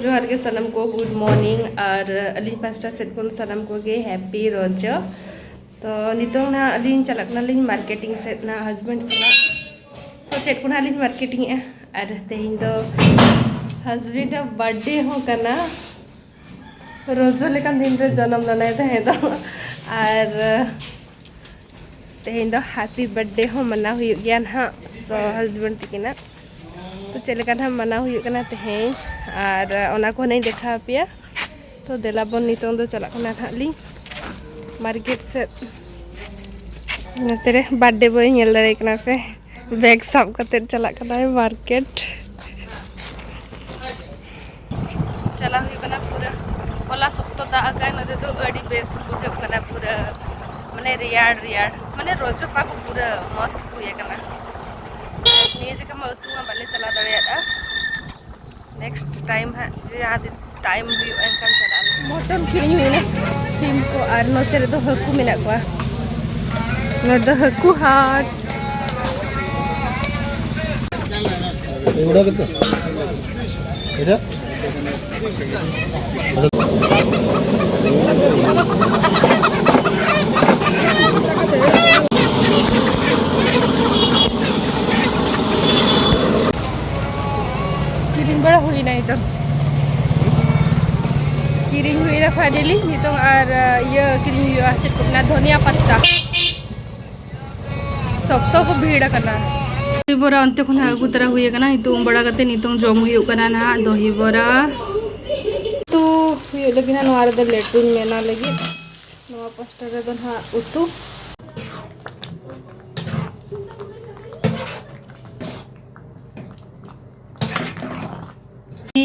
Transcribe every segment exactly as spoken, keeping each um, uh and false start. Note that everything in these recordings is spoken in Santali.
ᱡᱚᱦᱟᱨ ᱜᱮ ᱥᱟᱱᱟᱢ ᱠᱚ, good morning, ᱟᱨ ᱟᱹᱞᱤᱧ ᱯᱟᱥᱴᱟ ᱥᱮᱫ ᱠᱷᱚᱱ ᱥᱟᱱᱟᱢ ᱠᱚᱜᱮ happy ᱨᱚᱡᱚ᱾ ᱛᱚ ᱱᱤᱛᱚᱝ ᱱᱟᱦᱟᱜ ᱟᱹᱞᱤᱧ ᱪᱟᱞᱟᱜ ᱠᱟᱱᱟᱞᱤᱧ marketing ᱥᱮᱫ ᱱᱟᱦᱟᱜ husband ᱥᱟᱞᱟᱜ᱾ ᱛᱚ ᱪᱮᱫ ᱠᱚ ᱱᱟᱦᱟᱜ ᱞᱤᱧ marketing ᱮᱜᱼᱟ, ᱟᱨ ᱛᱮᱦᱮᱧ ᱫᱚ husband ᱟᱜ birthday ᱦᱚᱸ ᱠᱟᱱᱟ᱾ ᱨᱚᱡᱚ ᱞᱮᱠᱟᱱ ᱫᱤᱱ ᱨᱮ ᱡᱚᱱᱚᱢ ᱞᱮᱱᱟᱭ ᱛᱟᱦᱮᱸ ᱫᱚ᱾ ᱟᱨ ᱛᱮᱦᱮᱧ ᱫᱚ happy birthday ᱦᱚᱸ ᱢᱟᱱᱟᱣ ᱦᱩᱭᱩᱜ ᱜᱮᱭᱟ ᱱᱟᱦᱟᱜ, so husband ᱛᱟᱹᱠᱤᱱᱟᱜ᱾ ᱛᱚ ᱪᱮᱫ ᱞᱮᱠᱟ ᱱᱟᱦᱟᱜ ᱢᱟᱱᱟᱣ ᱦᱩᱭᱩᱜ ᱠᱟᱱᱟ ᱛᱮᱦᱮᱧ, ᱟᱨ ᱚᱱᱟ ᱠᱚ ᱱᱟᱜ ᱤᱧ ᱫᱮᱠᱷᱟᱣ ᱟᱯᱮᱭᱟ᱾ So ᱫᱮᱞᱟ ᱵᱚᱱ, ᱱᱤᱛᱚᱝ ᱫᱚ ᱪᱟᱞᱟᱜ ᱠᱟᱱᱟ ᱱᱟᱦᱟᱜ ᱞᱤᱧ market ᱥᱮᱫ᱾ ᱱᱚᱛᱮ ᱨᱮ birthday boy ᱧᱮᱞ ᱫᱟᱲᱮᱭᱟᱭ ᱠᱟᱱᱟ ᱯᱮ, bag ᱥᱟᱵ ᱠᱟᱛᱮᱫ ᱪᱟᱞᱟᱜ ᱠᱟᱱᱟᱭ market᱾ ᱪᱟᱞᱟᱣ ᱦᱩᱭᱩᱜ ᱠᱟᱱᱟ ᱯᱩᱨᱟᱹ᱾ ᱦᱚᱞᱟ ᱥᱚᱠᱛᱚ ᱫᱟᱜ ᱟᱠᱟᱫ, ᱱᱚᱛᱮ ᱫᱚ ᱟᱹᱰᱤ ᱵᱮᱥ ᱵᱩᱡᱷᱟᱹᱜ ᱠᱟᱱᱟ ᱯᱩᱨᱟᱹ, ᱢᱟᱱᱮ ᱨᱮᱭᱟᱲ ᱨᱮᱭᱟᱲ, ᱢᱟᱱᱮ ᱨᱚᱡᱚ ᱯᱟᱠᱚ ᱯᱩᱨᱟᱹ ᱢᱚᱥᱛ ᱦᱩᱭ ᱟᱠᱟᱱᱟ᱾ ᱱᱤᱭᱟᱹ ᱡᱚᱠᱷᱟ ᱢᱟ ᱟᱹᱛᱩ ᱢᱟ ᱵᱟᱞᱮ ᱪᱟᱞᱟᱣ ᱫᱟᱲᱮᱭᱟᱫᱼᱟ, next time ᱦᱟᱸᱜ ᱡᱩᱫᱤ ᱡᱟᱦᱟᱸ ᱛᱤᱥ time ᱦᱩᱭᱩᱜᱼᱟ ᱮᱱᱠᱷᱟᱱ ᱪᱟᱞᱟᱜ ᱟᱞᱮ᱾ ᱢᱚᱴᱚᱱ ᱠᱤᱨᱤᱧ ᱦᱩᱭᱱᱟ, ᱥᱤᱢ ᱠᱚ, ᱟᱨ ᱱᱚᱛᱮ ᱨᱮᱫᱚ ᱦᱟᱹᱠᱩ ᱢᱮᱱᱟᱜ ᱠᱚᱣᱟ᱾ ᱱᱚᱛᱮ ᱫᱚ ᱦᱟᱹᱠᱩ ᱦᱟᱴ᱾ ᱠᱤᱨᱤᱧ ᱵᱟᱲᱟ ᱦᱩᱭᱱᱟ ᱱᱤᱛᱚᱜ᱾ ᱠᱤᱨᱤᱧ ᱦᱩᱭᱱᱟ finally᱾ ᱱᱤᱛᱚᱝ ᱟᱨ, ᱤᱭᱟᱹ, ᱠᱤᱨᱤᱧ ᱦᱩᱭᱩᱜᱼᱟ, ᱪᱮᱫ ᱠᱚ ᱢᱮᱱᱟ, ᱫᱷᱚᱱᱤᱭᱟ ᱯᱟᱛᱟ᱾ ᱥᱚᱠᱛᱚ ᱠᱚ ᱵᱷᱤᱲ ᱟᱠᱟᱱᱟ᱾ ᱫᱚᱦᱤ ᱵᱚᱨᱟ ᱚᱱᱛᱮ ᱠᱷᱚᱱ ᱦᱟᱸᱜ ᱟᱹᱜᱩ ᱛᱚᱨᱟ ᱦᱩᱭ ᱟᱠᱟᱱᱟ᱾ ᱱᱤᱛᱚᱜ ᱩᱢ ᱵᱟᱲᱟ ᱠᱟᱛᱮ ᱱᱤᱛᱚᱝ ᱡᱚᱢ ᱦᱩᱭᱩᱜ ᱠᱟᱱᱟ ᱱᱟᱦᱟᱜ ᱫᱚᱦᱤ ᱵᱚᱨᱟ᱾ ᱩᱛᱩ ᱦᱩᱭᱩᱜ ᱞᱟᱹᱜᱤᱫ ᱱᱟᱦᱟᱜ ᱱᱚᱣᱟ ᱨᱮᱫᱚ ᱞᱮᱴᱩᱧ ᱢᱮᱱᱟ ᱞᱟᱹᱜᱤᱫ᱾ ᱱᱚᱣᱟ ᱯᱟᱥᱴᱟ ᱨᱮᱫᱚ ᱱᱟᱦᱟᱜ ᱩᱛᱩ᱾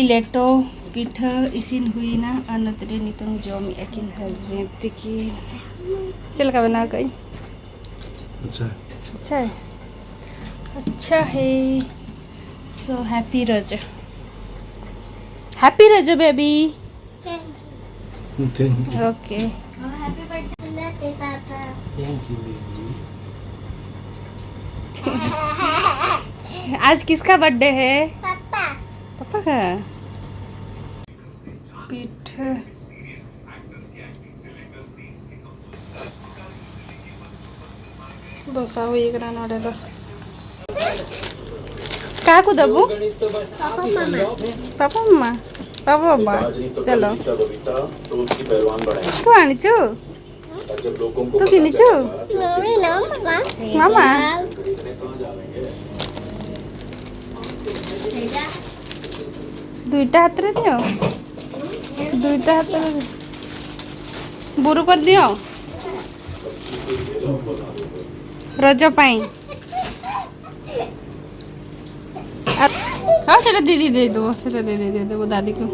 ᱞᱮᱴᱚ, ᱯᱤᱴᱷᱟᱹ ᱤᱥᱤᱱ ᱦᱩᱭᱱᱟ ᱟᱨ ᱱᱚᱛᱮ ᱨᱮ ᱱᱤᱛᱚᱝ ᱡᱚᱢᱮᱫᱼᱟ ᱠᱤᱱ husband ᱛᱤᱠᱤᱱ᱾ ᱪᱮᱫ ᱞᱮᱠᱟ ᱵᱮᱱᱟᱣ ᱠᱟᱜ ᱟᱹᱧ? ᱟᱪᱪᱷᱟ᱾ ᱟᱪᱪᱷᱟ, ᱟᱪᱪᱷᱟ ᱦᱮ᱾ So happy ᱨᱚᱡᱚ, happy ᱨᱚᱡᱚ baby. Thank you. Okay. Happy birthday, Papa. Thank you, baby. आज किसका birthday है? पापा। पापा का? ᱯᱤᱴᱷᱟᱹ᱾ ᱫᱚᱥᱟ ᱦᱩᱭ ᱠᱟᱱᱟ ᱱᱚᱰᱮ ᱫᱚ᱾ କାହାକୁ ଦବୁ? ପାପା ମାମା। ପାପା ମାମା। ପାପା ବାବା। ଚଲୋ। ତୁ ଆଣିଛୁ? ତୁ କିଣିଛୁ? ମମି ନା ପାପା। ମାମା। ଦୁଇଟା ହାତରେ ଦିଅ। ଦୁଇଟା ହାତରେ ଦିଅ। ବୁରୁ କରିଦିଅ। ରଜ ପାଇଁ। ଆଉ, ଆଉ ସେଟା ଦିଦି ଦେଇଦବ, ସେଟା ଦିଦି ଦେଇଦବ ଦାଦିକୁ।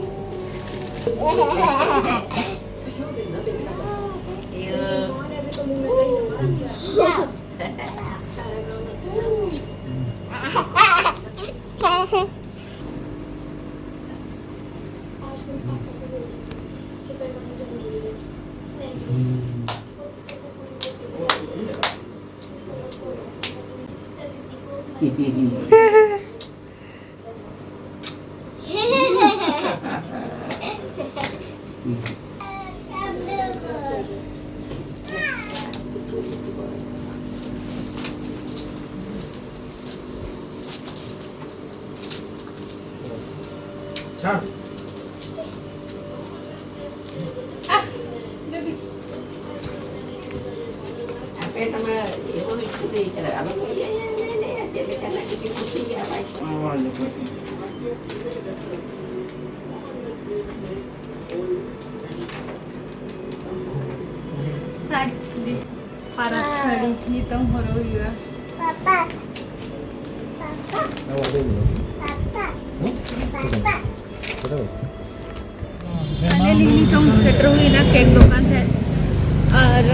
ᱪᱷᱟᱲ᱾ ᱟᱯᱮ ᱛᱟᱢᱟ ᱤᱭᱟᱹ ᱦᱩᱭ ᱠᱟᱱᱟ, ᱟᱞᱚ ᱯᱮ ᱤᱭᱟᱹᱭᱟ, ᱤᱭᱟᱹᱭᱟ, ᱤᱭᱟᱹᱭᱟ, ᱪᱮᱫ ᱞᱮᱠᱟᱱᱟᱜ ᱜᱮᱯᱮ ᱠᱩᱥᱤᱭᱟᱜᱼᱟ, ᱵᱟᱭ ᱥᱟᱹᱲᱤ, ᱯᱟᱨᱟᱫ ᱥᱟᱹᱲᱤ ᱱᱤᱛᱚᱝ ᱦᱚᱨᱚᱜ ᱦᱩᱭᱩᱜᱼᱟ᱾ ᱯᱟᱯᱟ, ᱯᱟᱯᱟ, ᱯᱟᱯᱟ, ᱯᱟᱯᱟ᱾ ᱯᱷᱟᱭᱱᱟᱞᱤ ᱱᱤᱛᱚᱝ ᱥᱮᱴᱮᱨ ᱦᱩᱭᱱᱟ ᱠᱮᱠ ᱫᱚᱠᱟᱱ ᱴᱷᱮᱱ᱾ ᱟᱨ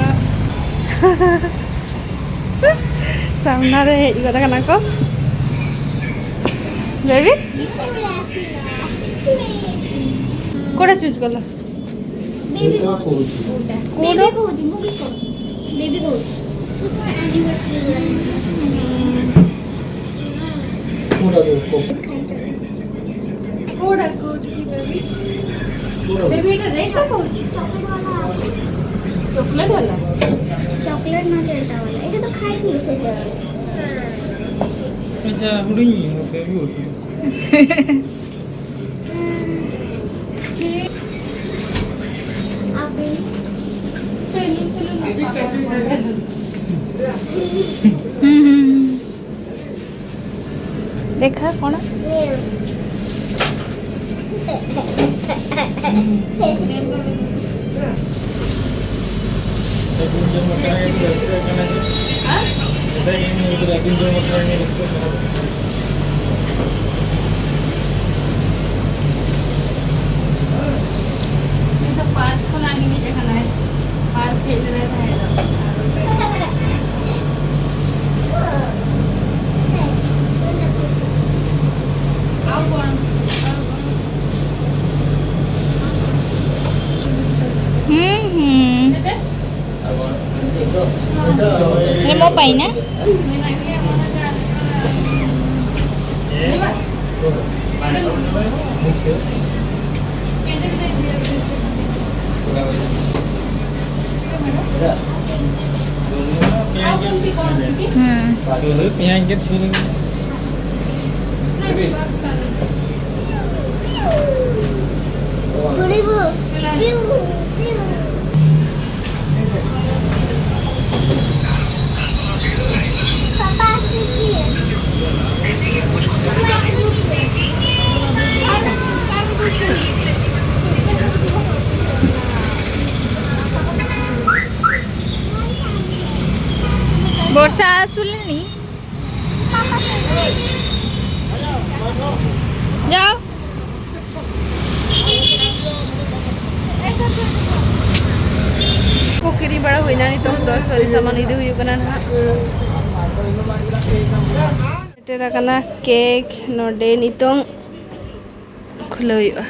ᱥᱟᱢᱱᱟ ᱨᱮ ᱦᱮᱡ ᱜᱚᱫ ᱟᱠᱟᱱᱟ ᱠᱚ᱾ ବେବି? କୋଉଟା ଚୁଜ୍ କଲ? ବେବି କହୁଛି। କୋଉଟା? ବେବି କହୁଛି, ମୁଁ କିଛି କହୁନି। ବେବି କହୁଛି। ତୁ ତୋ ଆନିଭର୍ସରୀ ଗୁଡ଼ା। କୋଉଟା ଦେବି କହ? କୋଉଟା କହୁଛୁ କି ବେବି? ବେବି, ଏଇଟା ରେଡ୍ ଟା କହୁଛି। ଚକୋଲେଟ୍ ବାଲା। ଚକୋଲେଟ୍ ବାଲା? ଚକୋଲେଟ୍ ନୁହେଁ, ଏଇଟା ବାଲା। ଏଇଟା ତ ଖାଇଥିଲୁ ସେତେବେଳେ। ଆଚ୍ଛା, ହୁଡିଂ, ବେବି ଗୋଟେ। ହୁଁ, ହୁଁ, ହୁଁ। ଦେଖା କ'ଣ? ᱱᱤᱛᱚᱜ ᱯᱟᱨᱠ ᱠᱷᱚᱱᱟᱜ ᱜᱮ ᱢᱤᱫ ᱟᱠᱟᱱᱟᱭ᱾ ᱯᱟᱨᱠ ᱦᱮᱡ ᱞᱮᱱᱟᱭ ᱛᱟᱦᱮᱸ ᱫᱚ᱾ ᱦᱩᱸ, ᱦᱩᱸ᱾ ᱨᱮᱢᱚ ᱯᱟᱭᱱᱟ᱾ ᱦᱩᱸ᱾ ᱪᱩᱞᱦᱟᱹ ᱯᱮᱸᱭᱟᱡᱽ ᱜᱮᱫ ᱥᱩᱨ ᱨᱮ᱾ ᱵᱚᱨᱥᱟ ᱟᱹᱥᱩᱞ ᱞᱮᱱᱤᱧ᱾ ᱡᱟᱣ᱾ ᱠᱚ ᱠᱤᱨᱤᱧ ᱵᱟᱲᱟ ᱦᱩᱭᱱᱟ, ᱱᱤᱛᱚᱝ ᱜᱨᱚᱥᱟᱨᱤ ᱥᱟᱢᱟᱱ ᱤᱫᱤ ᱦᱩᱭᱩᱜ ᱠᱟᱱᱟ ᱱᱟᱦᱟᱜ᱾ ᱥᱮᱴᱮᱨ ᱟᱠᱟᱱᱟ ᱠᱮᱠ ᱱᱚᱰᱮ ᱱᱤᱛᱚᱝ᱾ ᱠᱷᱩᱞᱟᱹᱣ ᱦᱩᱭᱩᱜᱼᱟ᱾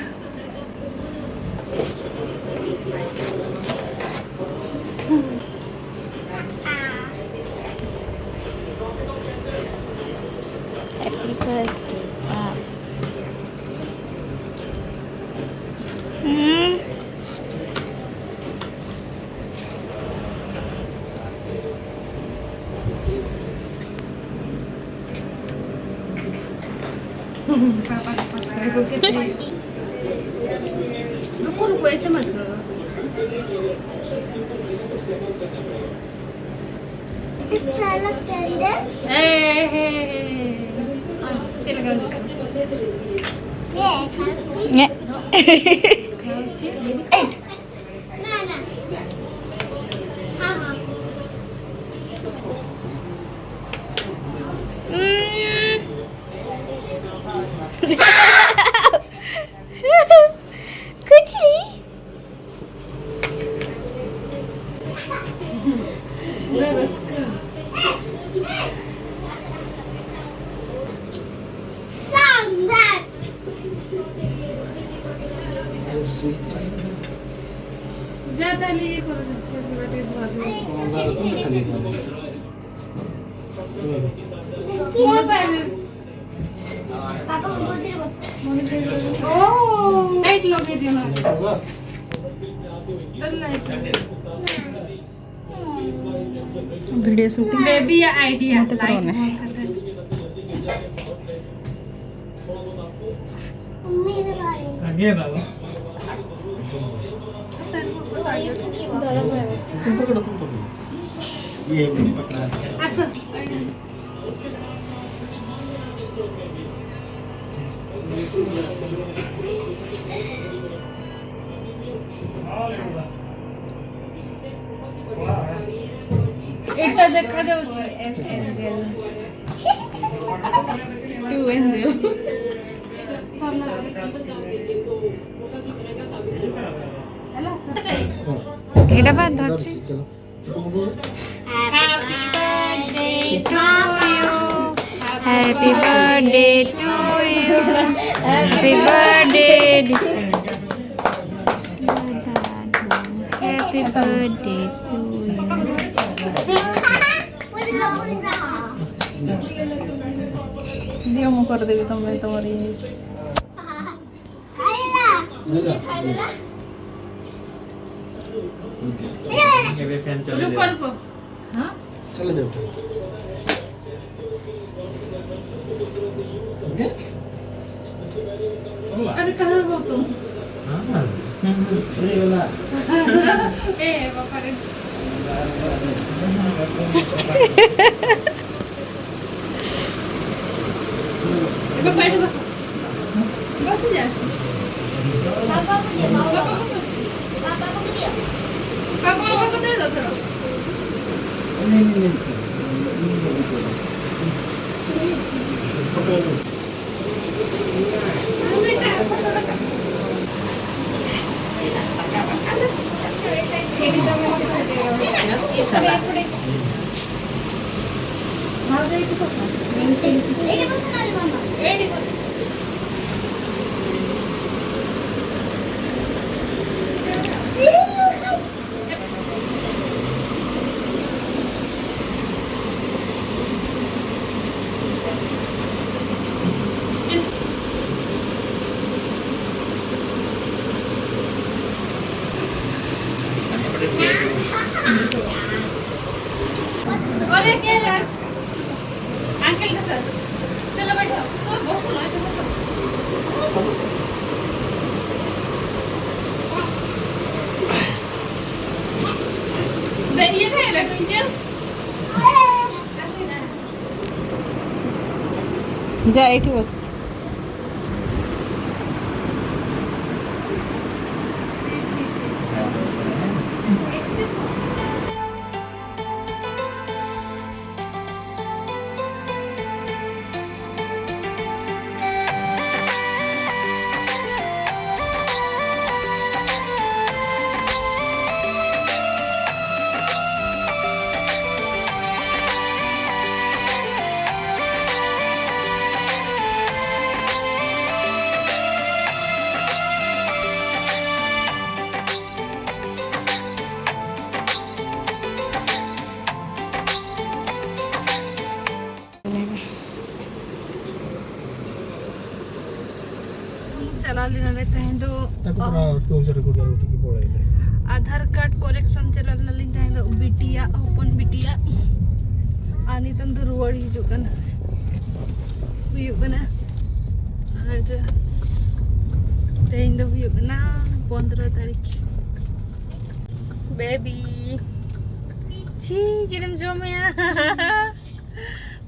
Happy birthday, Pop. रुको, रुको, ऐसे मत करो। इस साला कैंडल। ए, हे, हे। हाँ, चलो, गाओ। ये खांसी। ने। खांसी। ना, ना। हाँ, हाँ। हम्म। कुछ नहीं। जा, ताहले ये करो, जा, बस बेटा, ये धुआ दो। छोड़ पाए। पापा को गोदी में बस। ओ, लाइट लगे दियो ना। Done light. Video shooting. Baby idea. মতো করে লাইট নে। বন্ধ করে দে। मेरे बारे। आगे बाबा। तुम पकड़ो, तुम पकड़ो। ये पकड़ा। আচ্ছা। এটা দেখা যাচ্ছে, এন-, এঞ্জেল। Two Angel. এটা বাদ ধরছি। चलो। Happy birthday to you. Happy birthday to you. Happy birthday. Happy birthday to you. दियो मुकर देवी तुम्हें तुम्हारी। खाएगा? मुझे खाएगा? ये भी फैन चले रुको, दे। रुको। हाँ? चले दे। ओके? अरे, कहाँ हो तुम? ए, बाबा रे। बाबा, बैठ, बसो। बस जा। पापा को दिया, पापा को। पापा को दिया। पापा, पापा को दे दो थोड़ा। अरे, क्या है? अंकल का सर। चलो, बैठो। तो बहुत सुनो, ऐसे बहुत सुनो। बे-, ये क्या है, लड्डू, ये? ऐसे ना। जा, एठी बस। ᱪᱟᱞᱟᱣ ᱞᱮᱱᱟᱞᱮ ᱛᱮᱦᱮᱧ ᱫᱚ᱾ ᱛᱟᱠᱚ ᱯᱟᱨᱟ ᱠᱮᱣ ᱡᱟᱨᱮ ᱠᱚ ᱡᱟᱨᱩ ᱴᱷᱤᱠ ᱵᱚᱲᱟᱭ ᱞᱮ᱾ ᱟᱫᱷᱟᱨ ᱠᱟᱨᱰ correction ᱪᱟᱞᱟᱣ ᱞᱮᱱᱟᱞᱤᱧ ᱛᱮᱦᱮᱧ ᱫᱚ, ᱵᱤᱴᱤᱭᱟᱜ, ᱦᱚᱯᱚᱱ ᱵᱤᱴᱤᱭᱟᱜ᱾ ᱟᱨ ᱱᱤᱛᱚᱝ ᱫᱚ ᱨᱩᱣᱟᱹᱲ ᱦᱤᱡᱩᱜ ᱠᱟᱱᱟ, ᱦᱩᱭᱩᱜ ᱠᱟᱱᱟ᱾ ᱟᱨ ᱛᱮᱦᱮᱧ ᱫᱚ ᱦᱩᱭᱩᱜ ᱠᱟᱱᱟ ᱯᱚᱱᱫᱽᱨᱚ ᱛᱟᱹᱨᱤᱠᱷ᱾ ᱵᱮᱵᱤ, ᱪᱷᱤ, ᱪᱮᱫ ᱮᱢ ᱡᱚᱢᱮᱜᱼᱟ?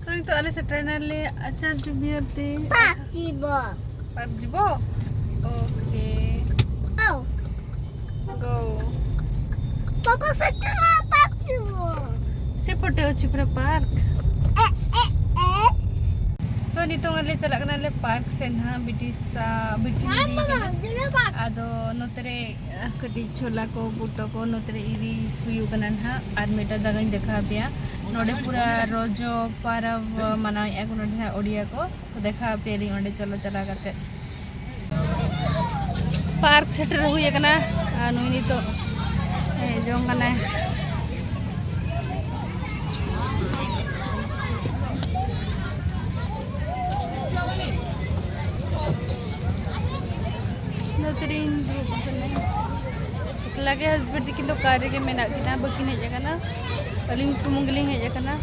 ᱥᱚᱨᱤ, ᱛᱚ ᱟᱞᱮ ᱥᱮᱴᱮᱨᱮᱱᱟᱞᱮ ᱟᱪᱟᱨᱡᱚ ᱵᱤᱦᱟᱨ ᱛᱮ᱾ ᱯᱟᱵᱡᱤ ᱵᱚ᱾ ᱯᱟᱵᱡᱤ ᱵᱚ? Okay. Go. Go. ᱯᱟᱯᱟ ᱥᱮᱴᱮᱨ ᱢᱟ ᱯᱟᱵᱡᱤ ᱵᱚ᱾ ᱥᱮ ᱯᱚᱴᱮ ᱚᱪᱷᱤ ᱯᱩᱨᱟ ᱯᱟᱨᱠ᱾ ᱮ, ᱮ, ᱮ᱾ So, ᱱᱤᱛᱚᱝ ᱟᱞᱮ ᱪᱟᱞᱟᱜ ᱠᱟᱱᱟᱞᱮ ᱯᱟᱨᱠ ᱥᱮᱫ ᱱᱟᱦᱟᱜ, ᱵᱤᱴᱤ ᱥᱟ-, ᱵᱤᱴᱤ ᱫᱤᱫᱤ ᱠᱟᱱᱟ᱾ ᱟᱫᱚ ᱱᱚᱛᱮ ᱨᱮ ᱠᱟᱹᱴᱤᱡ ᱪᱷᱳᱞᱟ ᱠᱚ, ᱵᱩᱴ ᱠᱚ ᱱᱚᱛᱮ ᱨᱮ ᱤᱫᱤ ᱦᱩᱭᱩᱜ ᱠᱟᱱᱟ ᱱᱟᱦᱟᱜ᱾ ᱟᱨ ᱢᱤᱫᱴᱟᱝ ᱡᱟᱭᱜᱟᱧ ᱫᱮᱠᱷᱟᱣ ᱟᱯᱮᱭᱟ᱾ ᱱᱚᱰᱮ ᱯᱩᱨᱟ ᱨᱚᱡᱚ ᱯᱚᱨᱚᱵᱽ ᱢᱟᱱᱟᱣᱮᱫᱼᱟ ᱠᱚ ᱱᱚᱰᱮ ᱦᱟᱸᱜ ᱳᱰᱤᱭᱟ ᱠᱚ᱾ So ᱫᱮᱠᱷᱟᱣ ᱟᱯᱮᱭᱟᱞᱤᱧ ᱚᱸᱰᱮ, ᱪᱚᱞᱚ ᱪᱟᱞᱟᱣ ᱠᱟᱛᱮ᱾ ᱯᱟᱨᱠ ᱥᱮᱴᱮᱨ ᱦᱩᱭ ᱟᱠᱟᱱᱟ᱾ ᱟᱨ ᱱᱩᱭ ᱱᱤᱛᱚᱜ ᱦᱮᱡ ᱡᱚᱝ ᱠᱟᱱᱟᱭ᱾ ᱱᱚᱛᱮ ᱨᱤᱧ ᱫᱩᱲᱩᱵ ᱟᱠᱟᱱᱟ᱾ ᱮᱠᱞᱟ ᱜᱮ, ᱦᱟᱥᱵᱮᱱᱰ ᱛᱟᱹᱠᱤᱱ ᱫᱚ ᱠᱟᱨ ᱨᱮᱜᱮ ᱢᱮᱱᱟᱜ ᱠᱤᱱᱟ, ᱵᱟᱹᱠᱤᱱ ᱦᱮᱡ ᱟᱠᱟᱱᱟ᱾ ᱟᱹᱞᱤᱧ ᱥᱩᱢᱩᱝ ᱜᱮᱞᱤᱧ ᱦᱮᱡ ᱟᱠᱟᱱᱟ᱾